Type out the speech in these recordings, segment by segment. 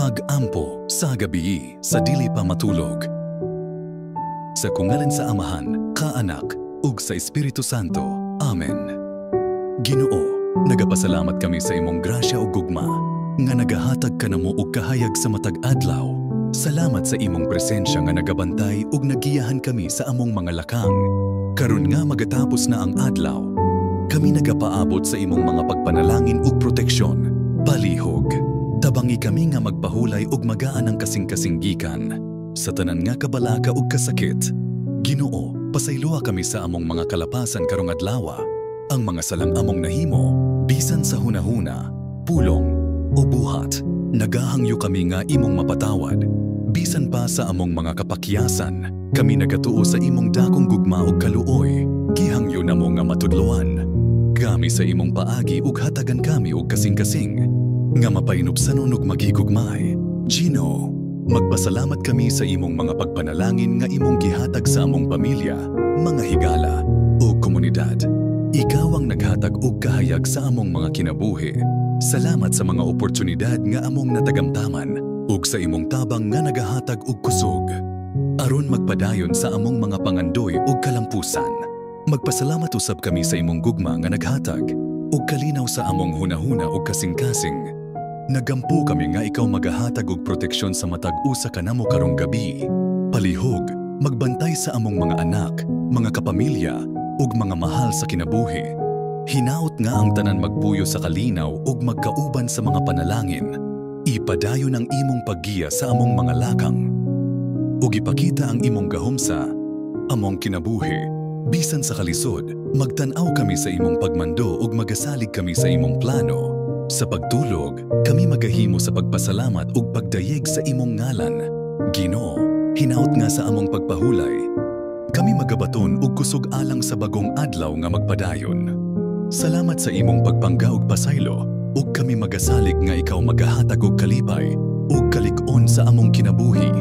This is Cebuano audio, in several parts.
Pag-ampo sa gabii sa dili pa matulog. Sa kungalan sa Amahan, Kaanak, ug sa Espiritu Santo. Amen. Ginoo, nagapasalamat kami sa imong grasya ug gugma nga nagahatag kanamo og kahayag sa matag adlaw. Salamat sa imong presensya nga nagabantay ug nagiyahan kami sa among mga lakang. Karon nga magatapos na ang adlaw, kami nagapaabot sa imong mga pagpanalangin ug proteksyon. Palihog, tabangi kami nga magpahulay ug magaan ang kasing-kasing gikan sa tanan nga kabalaka ug kasakit. Ginoo, pasayloa kami sa among mga kalapasan karong adlawa. Ang mga salang among nahimo, bisan sa hunahuna, pulong, o buhat, nagahangyo kami nga imong mapatawad. Bisan pa sa among mga kapakyasan, kami nagatuo sa imong dakong gugma ug kaluoy. Gihangyo namo nga matudloan kami sa imong paagi ug hatagan kami og kasing-kasing nga mapahinubsanon ug maghigugmaay. Ginoo, magpasalamat kami sa imong mga pagpanalangin nga imong gihatag sa among pamilya, mga higala ug komunidad. Ikaw ang naghatag og kahayag sa among mga kinabuhi. Salamat sa mga oportunidad nga among natagamtaman ug sa imong tabang nga nagahatag og kusog aron magpadayon sa among mga pangandoy ug kalampusan. Magpasalamat usab kami sa imong gugma nga naghatag ug kalinaw sa among hunahuna ug kasing-kasing. Nagampo kami nga ikaw magahatag og proteksyon sa matag usa kanamo karong gabi. Palihog, magbantay sa among mga anak, mga kapamilya ug mga mahal sa kinabuhi. Hinaot nga ang tanan magpuyo sa kalinaw ug magkauban sa mga panalangin. Ipadayon ang imong paggiya sa among mga lakang ug ipakita ang imong gahom sa among kinabuhi. Bisan sa kalisod, magtan-aw kami sa imong pagmando ug magasalig kami sa imong plano. Sa pagtulog, kami magahimo sa pagpasalamat ug pagdayeg sa imong ngalan. Ginoo, hinaot nga sa among pagpahulay, kami magabaton og kusog alang sa bagong adlaw nga magpadayon. Salamat sa imong pagpangga ug pasaylo ug kami magasalig nga ikaw magahatag og kalipay ug kalig-on sa among kinabuhi.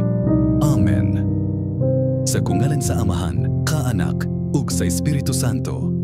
Amen. Sa kungalan sa Amahan, Kaanak, ug sa Espiritu Santo.